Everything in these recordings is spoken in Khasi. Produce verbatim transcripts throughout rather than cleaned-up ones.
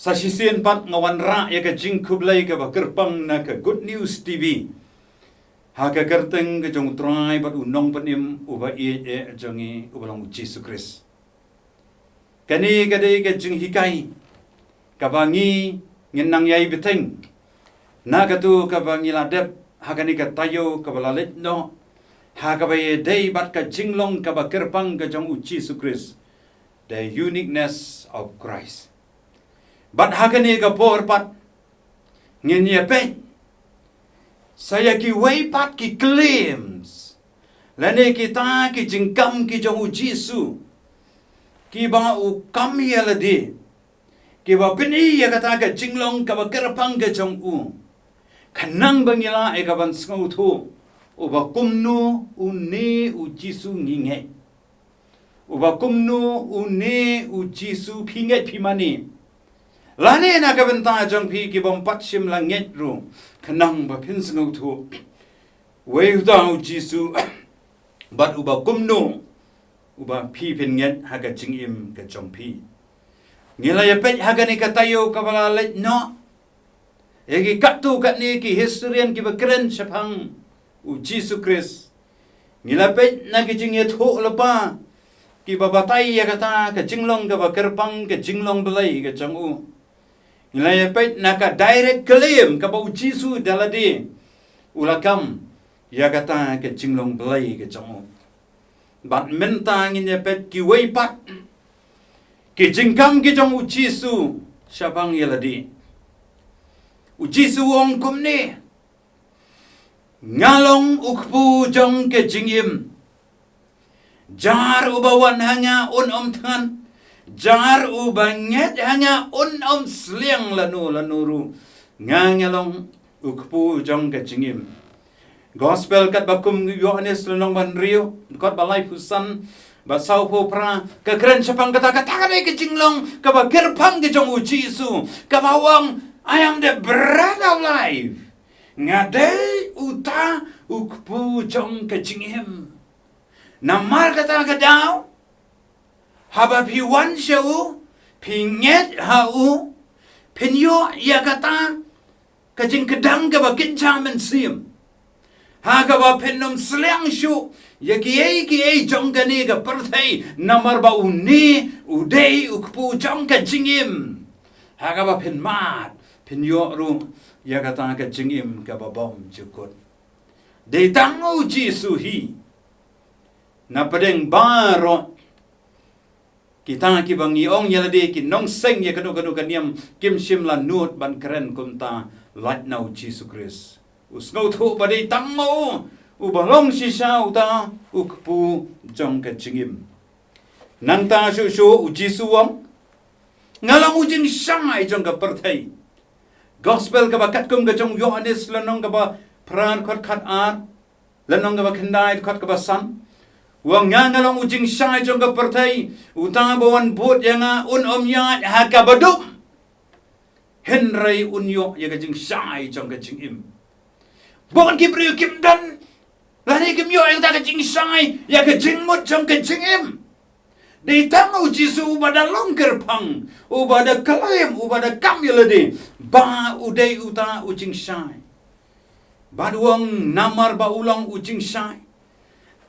Sa shisien pat nga wanrah ïa ka jingkhublei kaba kyrpang na ka Good News T V, ha ka kyrteng ka jong U Trai bad U Nongpynim uba ïeit eh jong ngi uba long U Jisu Khrist. Kane ka dei ka jinghikai kaba ngi ngin nang ïai bteng na katu kaba ngi la dep ha kane ka taïew kaba la leit noh, ha kaba ïadei bad ka jinglong kaba kyrpang ka jong U Jisu Khrist, the uniqueness of Christ. Bad ha kane ka por pat ngin ïa peit sa ïa kiwei pat ki claims lane kita ki jingkam ki jong U Jisu kiba u kam ïa lade, kiba pyni ïa kata ka jinglong kaba kyrpang ka jong u, khnang ba ngi lah ïa ka ban sngewthuh uba kumno une U Jisu ngi ngeit. Uba kumno une U Jisu phi ngeit phi mane. Lane na ka bynta jong phi ki bym pat shym la ngeit ruh, khnang ba phin sngewthuh uei uta U Jisu bad uba kumno uba phi phin ngeit ha ka jingim ka jong phi. Ngi la ïa peit ha kane ka taïew kaba la leit noh ïa ki katto katne ki historian kiba kren shaphang U Jisu Khrist. Ngi la peit na ki jingïathuhlypa kiba batai ïa kata ka jinglong kaba kyrpang, ka jinglong Blei ka jong u. Ngi la ïa peit na ka direct claim kaba U Jisu da lade u la kam ïa kata ka jinglong Blei ka jong u. Bad mynta ngin ïa peit kiwei pat ki jingkam ki jong U Jisu shaphang ïa lade. U Jisu u ong kumne: Nga long U Kpu jong ka jingim. Jar uba wan ha nga un ym thngan, jar uba ngeit ha nga un ym sliang lano lano ruh. Nga, nga long U Kpu jong ka jingim. Gospel katba kum Ïohannes lynnong ba hynriew, dkhot ba laiphew san bad sawphew phra, ka kren shaphang kata, kata ka dei ka jinglong kaba kyrpang ka jong U Jisu, kaba u ong, "I am the bread of life." Nga dei uta U Kpu jong ka jingim. Namar kata ka daw, haba phi wan sha u, phi ngeit ha u, phin ïoh ïa kata ka jingkdang kaba kynja mynsiem, ha kaba phin ym sliang shuh ïa kiei kiei jong kane ka pyrthei, namar ba une u dei U Kpu jong ka jingim. Ha kaba phin mad, phin ïoh ruh ïa kata ka jingim kaba bym jukut. Dei tang U Jisu hi. Na pdeng baroh kita kiba ngi ong ïa lade ki nongseng ïa kano kano ka niam, kim shym la nud ban kren kumta lait na U Jisu Khrist. U sngewthuh ba dei tang ma u uba long shisha uta U Kpu jong ka jingim. Nangta shuh shuh U Jisu u ong, "Nga long u jingshai jong ka pyrthei." Gospel kaba katkum ka jong Ïohannes lynnong kaba phra, dkhot khatar, lynnong kaba khyndai, dkhot kaba san. U ong, "Nga, nga long u jingshai jong ka pyrthei. Uta ba wan bud ïa nga un ym ïaid ha kaba dum, hynrei un ïoh ïa ka jingshai jong ka jingim." Bun ki briew kim don lane kim ïoh ïa kata ka jingshai, ïa ka jingmut jong ka jingim. Dei tang U Jisu uba da long kyrpang, uba da claim, uba da kam ïa lade ba u dei uta u jingshai. Bad u ong, namar ba u long u jingshai,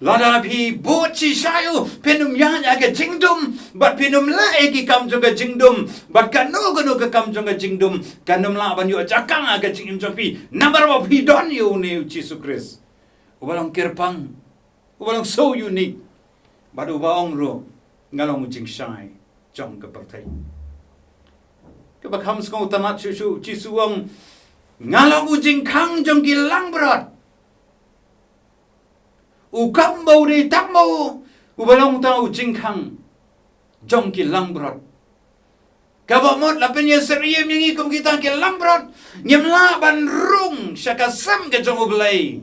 lada phi bud shisha ïa u, phin ym ïaid ha ka jingdum, bad phin ym leh ïa ki kam jong ka jingdum, bad kano kano ka kam jong ka jingdum kan ym lah ban ïoh jaka ha ka jingim jong phi, namar ba phi don ïa une U Jisu Khrist, uba long kyrpang, uba long so unique, bad uba ong ruh, "Nga long u jingshai jong ka pyrthei." Kaba kham sngewtynnat shuh shuh, U Jisu u ong, "Nga long u jingkhang jong ki langbrot." U kam ba u dei tang ma u uba long uta u jingkhang jong ki langbrot. Kaba mut la pynïasyriem ïa ngi kum kita ki langbrot, ngim lah ban rung sha ka sem ka jong U Blei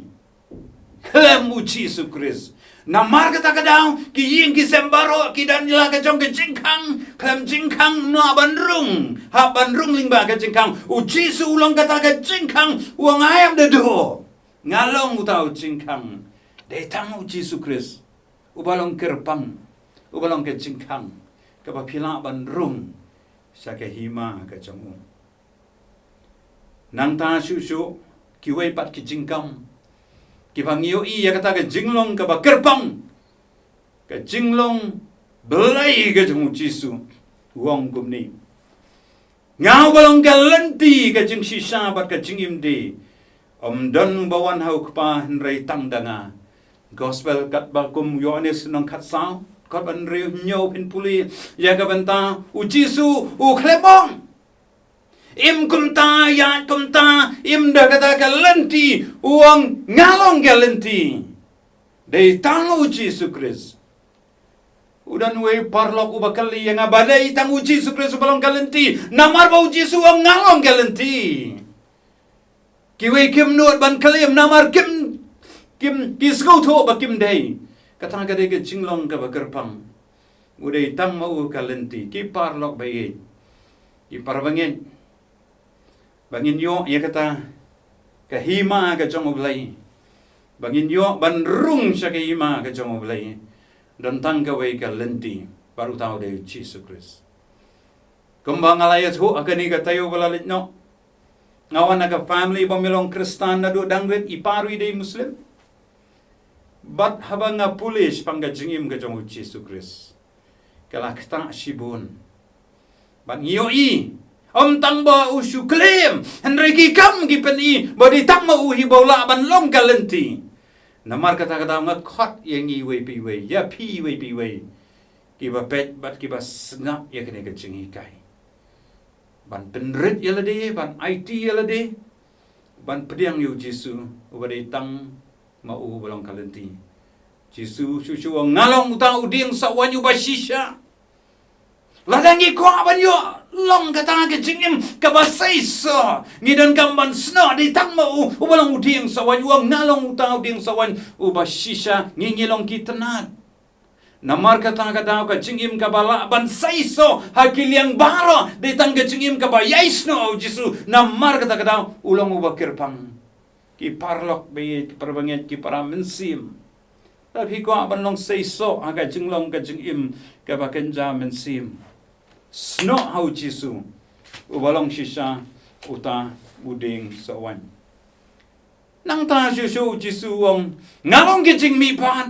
khlem U Jisu Khrist. Namar kata ka daw, ki ïing ki sem baroh ki don la ka jong ka jingkhang, khlem jingkhang ym lah ban rung, hap ban rung lyngba ka jingkhang. U Jisu u long kata ka jingkhang, u ong, "I am the door." Nga long uta u jingkhang. Dei tang U Jisu Khrist uba long kyrpang, uba long ka jingkhang kaba phi lah ban rung sha ka hima ka jong u. Nangta shuh shuh, kiwei pat ki jingkam kiba ngi ïohi ïa kata ka jinglong kaba kyrpang, ka jinglong Blei ka jong u Jisu. U ong kumne: Nga uba long ka lynti, ka jingshisha bad ka jingim de. Ym don uba wan ha u Kpa hynrei tang da nga. Gospel katba kum u Ïoannis lynnong khatsaw, khatwei hynriew hynñiew, phin pule ïa ka bynta u Jisu, u khlem ong: Im kumta, ïa kumta, im da kata ka lynti, u ong: Nga long ka lynti. Dei tang u Jisu Khrist. U don uwei u paralok uba kylli ïa nga ba dei tang u Jisu Khrist uba long ka lynti. Namar ba u Jisu u ong: Nga long ka lynti. Kiwei kim nud ban kylli namar kim, kim, ki sngewthuh ba kim dei. Kata ka dei ka jinglong kaba kyrpang. U dei tang ma u ka lynti. Ki paralok ba ïeit, ki para bangeit, ba ngin ïoh ïa kata ka hima ka jong u Blei, ba ngin ïoh ban rung sha ka hima ka jong u Blei, don tang kawei ka lynti, bad uta u dei u Jisu Khrist. Kumba nga la ïathuh ha kane ka taïew ba la leit noh, nga wan na ka family ba ym long Khristan naduh dang rit, i pa ruh i dei Muslim. Bad haba nga pule shaphang ka jingim ka jong u Jisu Khrist, ka la ktah shibun. Bad ngi ïohi, ym tang ba u shu claim, hynrei ki kam ki pyni ba dei tang ma u hi ba u lah ban long ka lynti. Namar kata ka daw nga khot ïa ngi iwei pa iwei, ïa phi iwei pa iwei, kiba peit bad kiba sngap ïa kane ka jinghikai, ban pynrit ïa lade, ban aiti ïa lade, ban pdiang ïa u Jisu uba dei tang ma u ba long ka lynti. Jisu shuh shuh u ong: Nga long uta u dieng sohwaiñ uba shisha. Lada ngi kwah ban ïoh long kata ka jingim kaba seisoh, ngi donkam ban snoh dei tang ma u uba long u dieng sohwaiñ. U ong: Nga long uta u dieng sohwaiñ uba shisha. Ngi, ngi long ki tnat. Namar kata ka daw ka jingim kaba lah ban seisoh ha ki liang baroh dei tang ka jingim kaba ïaisnoh ha u Jisu. Namar kata ka daw u long uba kyrpang. Ki paralok ba ïeit, ki para bangeit, ki para mynsiem, lada phi kwah ban long seisoh ha ka jinglong ka jingim kaba kynja mynsiem, snoh ha u Jisu uba long shisha, uta u dieng sohwaiñ. Nangta shuh shuh u Jisu u ong: Nga long ka jingmihpat.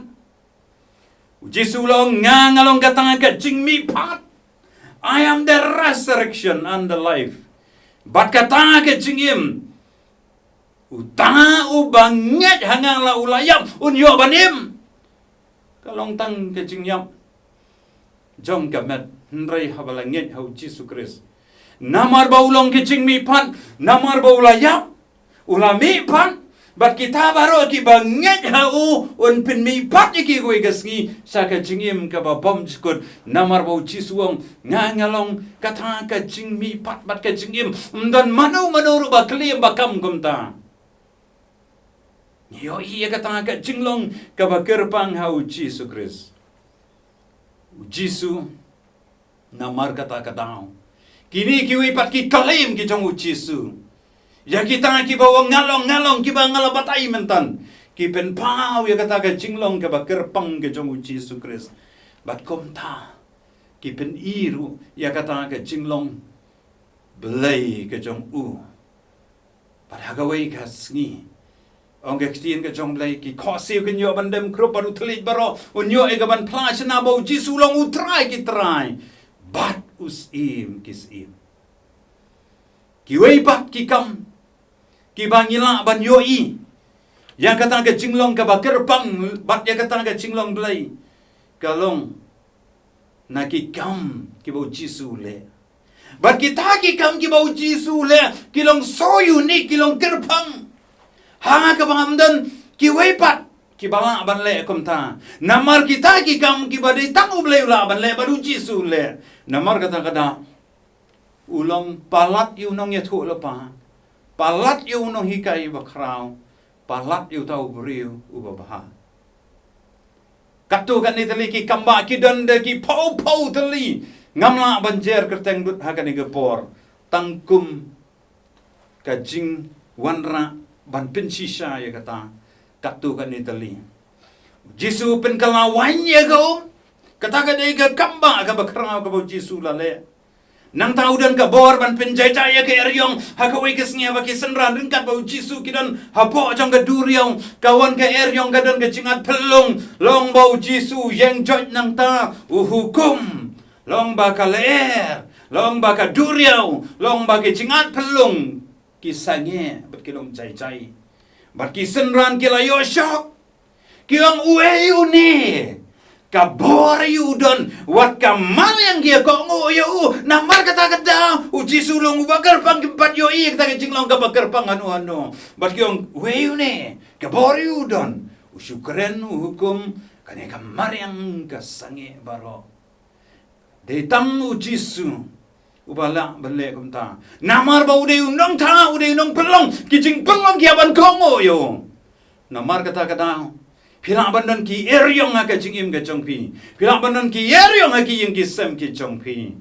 U Jisu u ong: Nga, nga long kata ka jingmihpat. I am the resurrection and the life. Bad kata ka jingim. Uta uba ngeit ha nga, la u la ïap, un ïoh ban im. Ka long tang ka jingïap jong ka met, hynrei haba la ngeit ha u Jisu Khrist, namar ba u long ka jingmihpat, namar ba u la ïap, u la mihpat, bad kita baroh kiba ngeit ha u un pynmihpat ïa ki kawei ka sngi sha ka jingim kaba bymjukut. Namar ba u Jisu u ong: Nga, nga long kata ka jingmihpat bad ka jingim. Ym don mano mano ruh ba claim ba kam kumta. Ngi ïohi ïa kata ka jinglong kaba kyrpang ha u Jisu Khrist. U Jisu, namar kata ka daw, kine kiwei pat ki claim ki jong u Jisu, ïa kita kiba ong: Nga long, nga long, kiba nga la batai mynta, ki pynpaw ïa kata ka jinglong kaba kyrpang ka jong u Jisu Khrist. Bad kumta ki pyni ruh ïa kata ka jinglong Blei ka jong u. Bad ha kawei ka sngi, ong ka ktien ka jong Blei, ki khohsiew kin ïoh ban dem krup, bad u thylliej baroh un ïoh ïa ka ban phla shynna ba u Jisu u long u Trai ki trai bad u Syiem ki syiem. Kiwei pat ki kam kiba ngi lah ban ïohi ïa kata ka jinglong kaba kyrpang bad ïa kata ka jinglong Blei, ka long na ki kam kiba u Jisu u leh. Bad kita ki kam kiba u Jisu u leh ki long so unique, ki long kyrpang. Ha kaba ym don kiwei pat kiba lah ban leh kumta. Namar kita ki kam kiba dei tang u Blei u lah ban leh bad u Jisu u leh. Namar kata ka daw u long palat ïa u nongïathuhlypa, palat ïa u nonghikai bakhraw, palat ïa uta u briew uba bha. Katto katne tylli ki kam ba ki don da ki phew phew tylli, ngam lah ban jer kyrteng lut ha kane ka por, tang kum ka jingwanrah ban pynshisha ïa kata. Katto katne tylli, Jisu pynkylla waiñ ïa ka um. Kata ka dei ka kam ba kaba khraw kaba u Jisu u la leh. Nangta u don ka bor ban pynjai jai ïa ka eriong ha kawei ka sngi haba ki synran ryngkat bad u Jisu ki don hapoh jong ka duriaw. Ka wan ka eriong, ka don ka jingat phyllung. Long ba u Jisu u ïeng joit nangta, u hukum. Long ba ka lyer, long ba ka duriaw, long ba ki jingat phyllung ki sangeh bad ki long jai jai. Bad ki synran ki la ïoh shock. Ki ong, uei une? Ka bor ïa u don, wat ka mariang ki ïa kohnguh ïa u. Namar kata ka daw u Jisu long uba kyrpang, kim pat ïohi ïa kata ka jinglong kaba kyrpang hano hano. Bad ki ong, uei une? Ka bor ïa u don. U shu kren, u hukum, kane ka mariang ka sangeh baroh. Dei tang u Jisu uba lah ban leh kumta. Namar ba u dei u nongtha, u dei u nongpynlong. Ki jingpynlong ki ïa ban kohnguh ïa u. Namar kata ka daw, phi lah ban don ki eriong ha ka jingim ka jong phi. Phi lah ban don ki eriong ha ki ïing ki sem ki jong phi.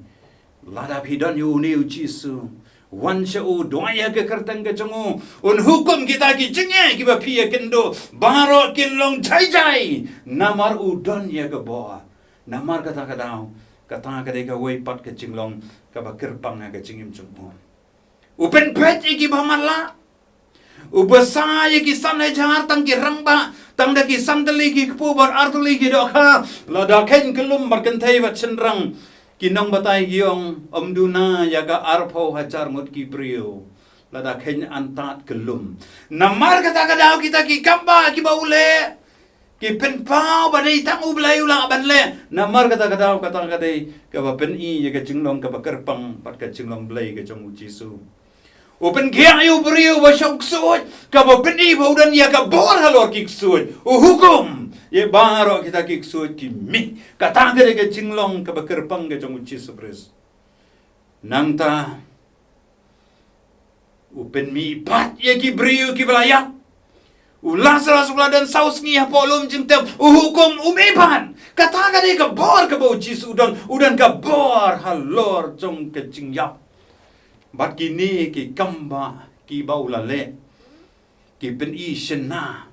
Lada phi don ïa une u Jisu, wan sha u, duwai ha ka kyrteng ka jong u, un hukum kita ki jingeh kiba phi ïakynduh. Baroh kin long jai jai. Namar u don ïa ka bor. Namar kata ka daw, kata ka dei kawei pat ka jinglong kaba kyrpang ha ka jingim jong u. U pynpeit ïa kiba matlah. U bsa ïa ki san hajar tang ki rangbah, tang da ki san tylli ki kpu bad ar tylli ki dohkha. Lada kheiñ kyllum bad kynthei bad shynrang, ki nongbatai ki ong, ym duna ïa ka arphew hajar ngut ki briew. Lada kheiñ antad kyllum. Namar kata ka daw kita ki kambah kiba u leh, ki pynpaw ba dei tang u Blei u lah ban leh. Namar kata ka daw, kata ka dei kaba pyni ïa ka jinglong kaba kyrpang bad ka jinglong Blei ka jong u Jisu. U pynkhiah ïa u briew ba shong ksuid, kaba pyni ba u don ïa ka bor halor ki ksuid. U hukum ïa baroh kita ki ksuid ki mih. Kata ka dei ka jinglong kaba kyrpang ka jong u Jisu Khrist. Nangta u pynmihpat ïa ki briew kiba la ïap. U Lasarus u la don saw sngi hapoh lum jingtep. U hukum u mihpat. Kata ka dei ka bor kaba u Jisu u don. U don ka bor halor jong ka jingïap. Bad kine ki kambah kiba u la leh, ki pyni shynna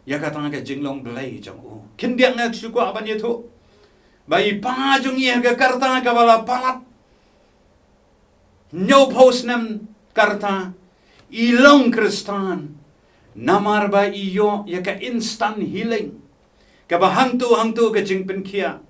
ïa kata ka jinglong Blei jong u. Khyndiat nga shu kwah ban ïathuh ba i pa jong ngi ha ka karta kaba la palat hynñiewphew snem karta, i long Khristan. Namar ba i ïoh ïa ka instant healing, kaba hangto hangto ka jingpynkhiah.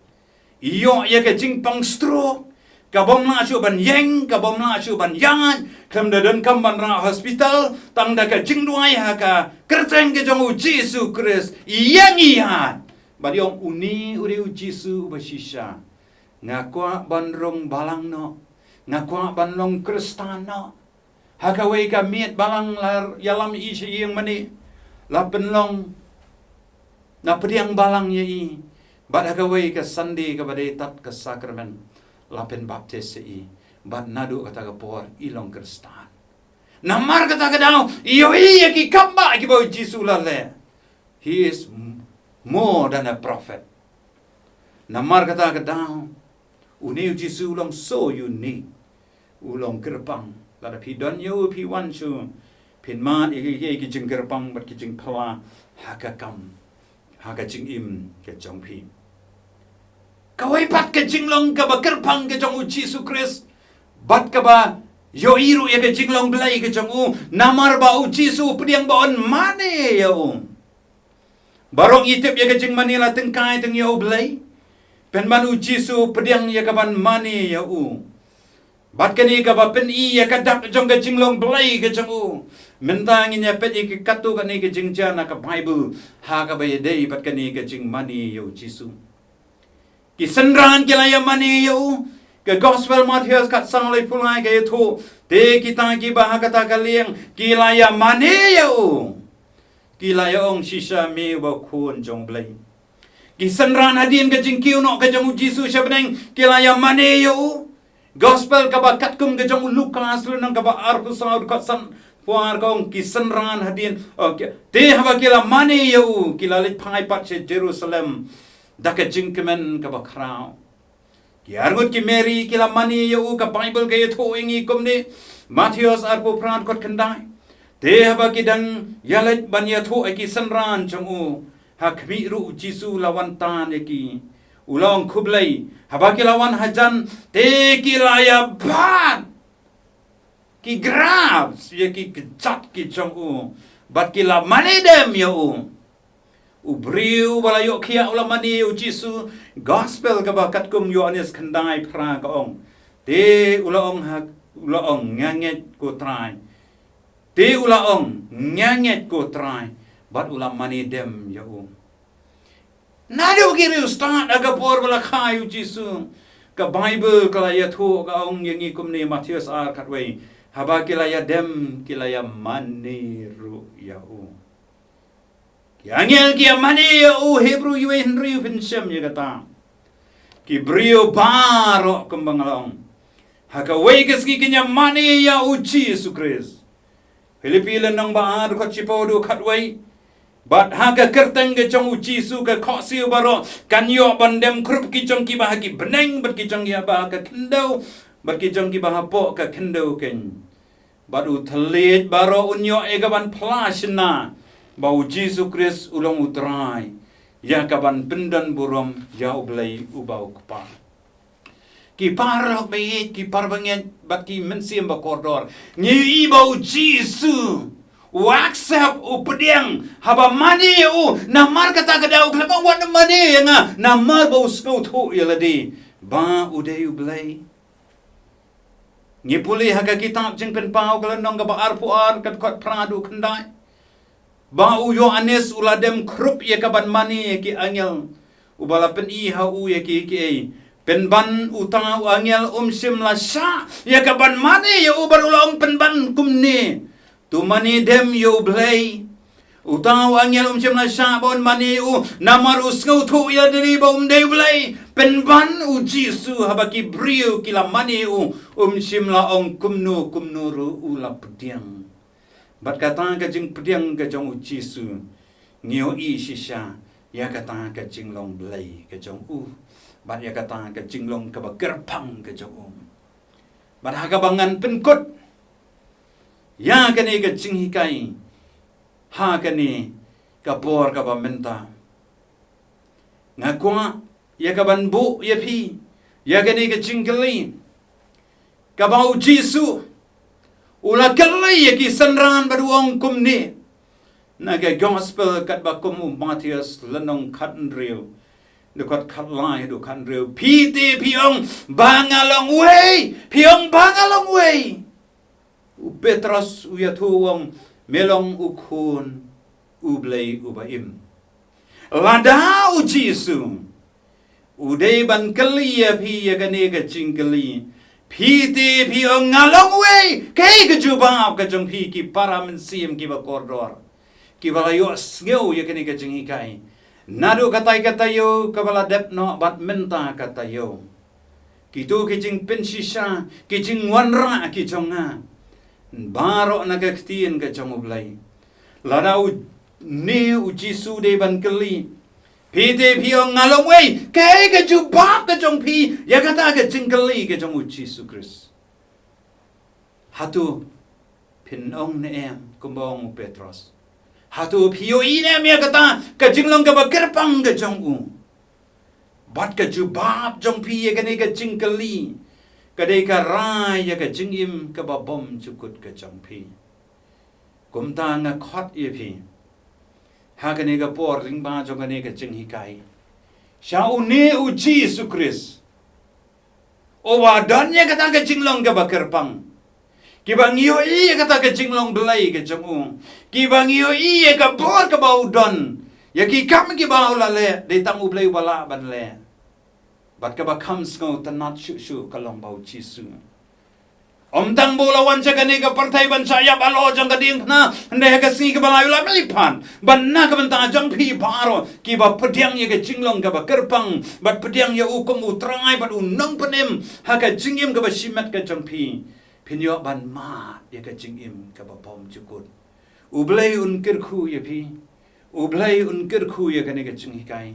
I ïoh ïa ka jingpang stroke, ka bym lah shuh ban ïeng, ka bym lah shuh ban ïaid, khlem da donkam ban rah hospital, tang da ka jingduwai ha ka kyrteng ka jong u Jisu Khrist, i ïeng i ïaid. Bad i ong, une u dei u Jisu uba shisha. Nga kwah ban rung balang noh. Nga kwah ban long Khristan noh. Ha kawei ka miet balang la ïalam ïa i sha ïing mane. La pynlong, la pdiang balang ïa i. Bad ha kawei ka Sunday kaba dei tad ka sakramen, la pynbaptis ïa i. Bad naduh kata ka por i long Khristan. Namar kata ka daw, i ïohi ïa ki kambah kiba u Jisu u la leh. He is m-, more than a prophet. Namar kata ka daw, une u Jisu u long so unique. U long kyrpang. Lada phi don ïa u, phi wan sha u, phin mad ïa ki, ki, ki jingkyrpang bad ki jingphylla ha ka kam, ha ka jingim ka jong phi. Kawei pat ka jinglong kaba kyrpang ka jong u Jisu Khrist, bad kaba ïohi ruh ïa ka jinglong Blei ka jong u. Namar ba u Jisu u pdiang ba un mane ïa u. Baroh ngi tip ïa ka jingmane la tyngkai tang ïa u Blei. Pynban u Jisu u pdiang ïa ka ban mane ïa u. Bad kane kaba pyni ïa ka dak jong ka jinglong Blei ka jong u. Mynta ngin ïa peit ïa ka katto katne ka jingjia na ka Baibl ha kaba ïadei bad kane ka jingmane ïa u Jisu. Ki synran ki la ïa mane ïa u. Ka Gospel Mathaios khatsaw laiphew lai ka ïathuh, te kita kiba ha kata ka liang ki la ïa mane ïa u. Ki la ïa ong, shisha me uba Khun jong u Blei. Ki synran hadien ka jingkiew noh ka jong u Jisu sha bneng ki la ïa mane ïa u. Gospel kaba katkum ka jong u Lukas, lynnong kaba arphew saw, dkhot san phew ar ka ong, ki synran hadien, oh, ki, te haba ki la mane ïa u, ki la leit phai pat sha Jerusalem da ka jingkmen kaba khraw. Ki arngut ki Mary ki la mane ïa u, ka Baibl ka ïathuh ïa ngi kumne, Mathaios arphew phra dkhot khyndai. Te haba ki dang ïaleit ban ïathuh ïa ki synran jong u, ha khmih ruh u Jisu u la wan tan ïa ki. U la ong, khublei. Haba ki la wan hajan, te ki la ïa bat, ki grab ïa ki kjat ki jong u, bad ki la mane dem ïa u. U briew ba la ïoh khiah u la mane ïa u Jisu. Gospel kaba katkum Ïoannis khyndai phra ka ong, te u la ong ha, u la ong, nga ngeit ko Trai. Te u la ong, nga ngeit ko Trai, bad u la mane dem ïa u. Naduh ki riewstad ha ka por ba la kha ïa u Jisu, ka Baibl ka la ïathuh, ka ong ïa ngi kumne, Mathaios ar khatwei, haba ki la ïa dem, ki la ïa mane ruh ïa u. Ki angel ki ïa mane ïa u. Hebru wei hynriew, phin shem ïa kata. Ki briew baroh kumba nga la ong, ha kawei ka sngi kin ïa mane ïa u Jisu Khrist. Philippi lynnong ba ar, dkhot shiphew haduh khatwei. Bad ha ka kyrteng ka jong u Jisu ka khohsiew baroh kan ïoh ban dem khrup, ki jong kiba ha ki bneng, bad ki jong kiba ha ka khyndew, bad ki jong kiba hapoh ka khyndew keiñ. Bad u thylliej baroh un ïoh ïa ka ban phla shynna ba u Jisu Khrist u long u Trai, ïa ka ban pyndon burom ïa U Blei uba u Kpa. Ki paralok ba ïeit, ki para bangeit, bad ki mynsiem ba kordor, ngi ïohi ba u Jisu u accept, u pdiang haba mane ïa u. Namar kata ka daw u khlem ong, wat mane ïa nga, namar ba u sngewthuh ïa lade ba u dei U Blei. Ngi pule ha ka kitab Jingpynpaw ka lynnong kaba arphew ar, ka dkhot phra haduh khyndai, ba u Ïoannis u la dem khrup ïa ka ban mane ïa ki angel, uba la pyni ha u ïa kiei kiei. Pynban uta u angel um shym la shah ïa ka ban mane ïa u, bad u la ong pynban kumne, to mane dem ïa U Blei. Uta u angel um shym la shah ba un mane ïa u, namar u sngewthuh ïa lade ba um dei U Blei. Pynban u Jisu, haba ki briew ki la mane ïa u, um shym la ong kumno kumno ruh, u la pdiang. Bad kata ka jingpdiang ka jong u Jisu, ngi ïohi shisha ïa kata ka jinglong Blei ka jong u, bad ïa kata ka jinglong kaba kyrpang ka jong u. Bad ha kaba ngan pynkut ïa kane ka jinghikai ha kane ka por kaba mynta, nga kwah ïa ka ban buh ïa phi ïa kane ka jingkylli, kaba u Jisu u la kylli ïa ki synran bad u ong kumne. Na ka Gospel katba kum u Mathaios lynnong khathynriew, dkhot khatlai haduh khathynriew, phi te phi ong ba nga long uei, phi ong ba nga long uei. U Petros u ïathuh u ong, me long u Khun U Blei uba im. Lada u Jisu u dei ban kylli ïa phi ïa kane ka jingkylli, phi te phi ong nga long uei, kaei ka jubab ka jong phi, ki para mynsiem kiba kordor, kiba la ïohsngew ïa kane ka jinghikai, naduh katai ka taïew kaba la dep noh bad mynta ka taïew? Kito ki jingpynshisha, ki jingwanrah ki jong nga, baroh na ka ktien ka jong U Blei. Lada une u Jisu u dei ban kylli, phi te phi ong nga long uei, kaei ka jubab ka jong phi ïa kata ka jingkylli ka jong u Jisu Khrist? Hato phin ong ne em kumba ong u Petros? Hato phi ïohi ne em ïa kata ka jinglong kaba kyrpang ka jong u? Bad ka jubab jong phi ïa kane ka jingkylli ka dei ka rai ïa ka jingim kaba bymjukut ka jong phi. Kumta nga khot ïa phi ha kane ka por lyngba jong kane ka jinghikai, sha une u Jisu Khrist, uba don ïa kata ka jinglong kaba kyrpang, kiba ngi ïohi ïa kata ka jinglong Blei ka jong u, kiba ngi ïohi ïa ka bor kaba u don, ïa ki kam kiba u la leh, dei tang U Blei uba lah ban leh. Bad kaba kham sngewtynnat shuh shuh ka long ba u Jisu, ym tang ba u la wan sha kane ka pyrthei ban shah ïap halor jong ka diengphna, hynrei ha ka sngi kaba lai u la mihpat ban na ka bynta jong phi baroh kiba pdiang ïa ka jinglong kaba kyrpang, bad pdiang ïa u kum u Trai bad u Nongpynim ha ka jingim kaba shimet ka jong phi, phin ïoh ban mad ïa ka jingim kaba bymjukut. U Blei un kyrkhu ïa phi. U Blei un kyrkhu ïa kane ka jinghikai.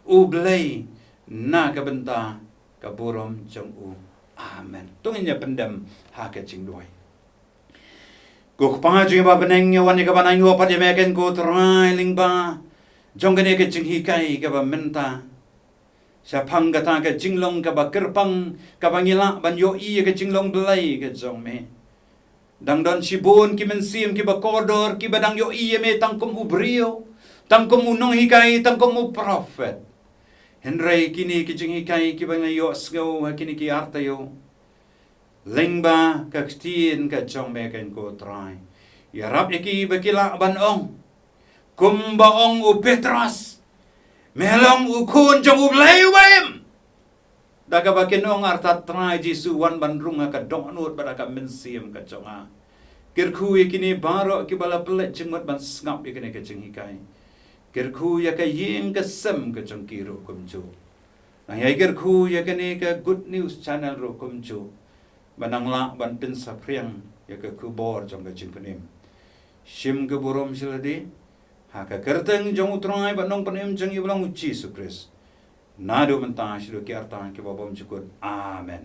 U Blei na ka bynta ka burom jong u. Amen. To ngin ïa pyndem ha ka jingduwai. Ko Kpa jong ngi ba ha bneng, ngi wan ïa ka ban ainguh pat ïa me keiñ ko Trai lyngba jong kane ka jinghikai kaba mynta. Shaphang kata ka jinglong kaba kyrpang, kaba ngi lah ban ïohi ïa ka jinglong Blei ka jong me. Dang don shibun ki mynsiem kiba kordor, kiba dang ïohi ïa me tang kum u briew, tang kum u nonghikai, tang kum u prophet. Hynrei kine ki jinghikai kiba ngi ïohsngew ha kine ki artaïew, lyngba ka ktien ka jong me, ko Trai, ïarap ïa ki ba ki lah ban ong, kumba ong u Petros, me long u khun jong u Blei uba im. Da kaba kin ong, artat Trai Jisu, wan ban rung ha ka dohnud bad ha ka mynsiem ka jong nga. Kyrkhu ïa kine baroh kiba la pynleit jingmut ban sngap ïa kane ka jinghikai. Kyrkhu ïa ka ïing ka sem ka jong ki ruh kumjuh. Nang ïai kyrkhu ïa kane ka Good News Channel ruh kumjuh, ba nang lah ban pynsaphriang ïa ka khubor jong ka jingpynim. Shim ka burom sha lade, ha ka kyrteng jong u Trai bad Nongpynim jong ngi uba long u Jisu Khrist, naduh mynta shaduh ki arta kiba bymjukut. Amen.